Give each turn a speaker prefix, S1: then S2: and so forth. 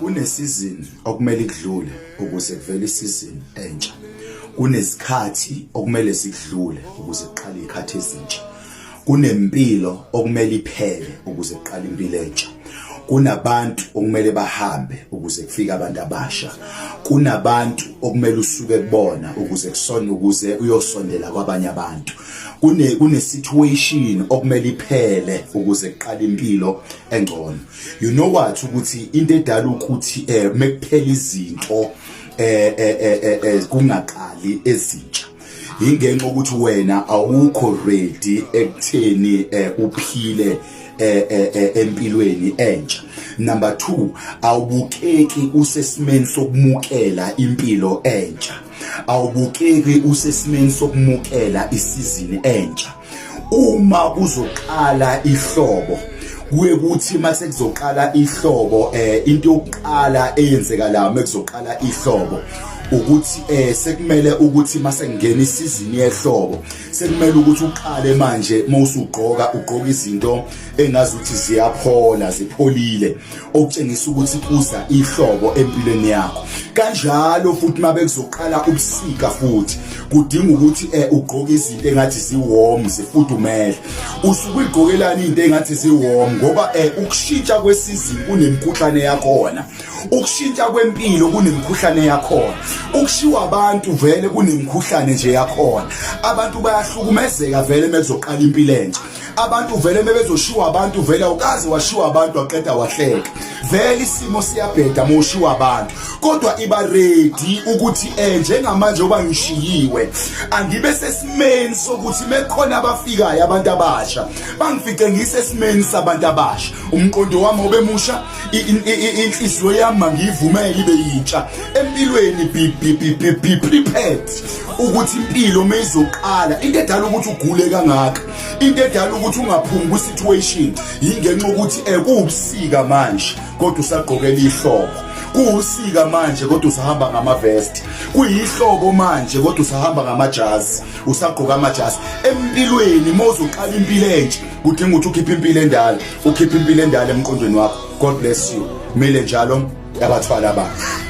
S1: Kunesizini okumele ikudlule ukuze kuvele isizini entsha. Kunezikhathi okumele zikudlule ukuze kuqale izikhathi ezintsha. Kunempilo okumele iphele ukuze kuqale impilo entsha. Kunabantu okumele bahambe ukuze kufike abantu abasha. Kunabantu okumele usuke kubona ukuze kusona ukuze uyosondela kwabanye abantu. Kune situation okumele iphele ukuze kuqale impilo engcono. You know what, ukuthi into edala ukuthi mekuphela izinto kungaqali ezintsha ingenxa ukuthi wena awukho ready ekutheni uphile empilweni entsha. Number 2, awubukeki usesimeni sokumukela impilo entsha, awubukeki usesimeni sokumukela isizini entsha. Uma kuzoqala ihlobo, kuye kuthi mase kuzoqala ihlobo, into yokuqala eyenzeka la mekuzoqala ihlobo ukuthi sekumele ukuthi mase kungena isizini yehlobo, sekumele ukuthi uqale manje mawusugqoka, ugqoka izinto engazuthi ziyaphola, zipholile, okutshengisa ukuthi kuza ihlobo empilweni yakho. Kanjalo futhi mabe kuzoqala ubusika futhi kudinga ukuthi ugqoke izinto engathi ziwarm, zifudumele. Usuke uyigqokelana into engathi ziwarm ngoba ukushintsha kwesizini kunemikhuhlane yakhona, ukushintsha kwempilo kunemikhuhlane yakhona, ukushiwa abantu vele kunemikhuhlane nje yakhona. Abantu bayahlukumezeka vele mekuzoqala impilo entsha. Abantu vele mebezoshiwa abantu, vele awukaze washiwa abantu waqeda wahleka. Vele isimo siyabheda moshiwa abantu, kodwa iba ready ukuthi njengamanje oba ngishiyiwe, angibe sesimeni sokuthi mekhona abafikayo abantu abasha bangifice ngisesimeni sabantu abasha. Umqondo wami obemusha, inhliziyo yami mangiyivumele ibe yintsha empilweni. Be prepared ukuthi impilo meyizoqala, into edala ukuthi ugule kangaka, into edala ukuthi ungaphumi kwi-situation, yingenxa ukuthi kuwubusika manje kodwa usagqokela ihlobo, kuwusika manje kodwa usahamba ngama-vest, kuyihlobo manje kodwa usahamba ngamajazi, usagqoka amajazi. Empilweni uma uzoqala impilo entsha kudinga ukuthi ukhiphe impilo endala, ukhiphe impilo endala emqondweni wakho. God bless you. Mile njalo, yabathwala abantu.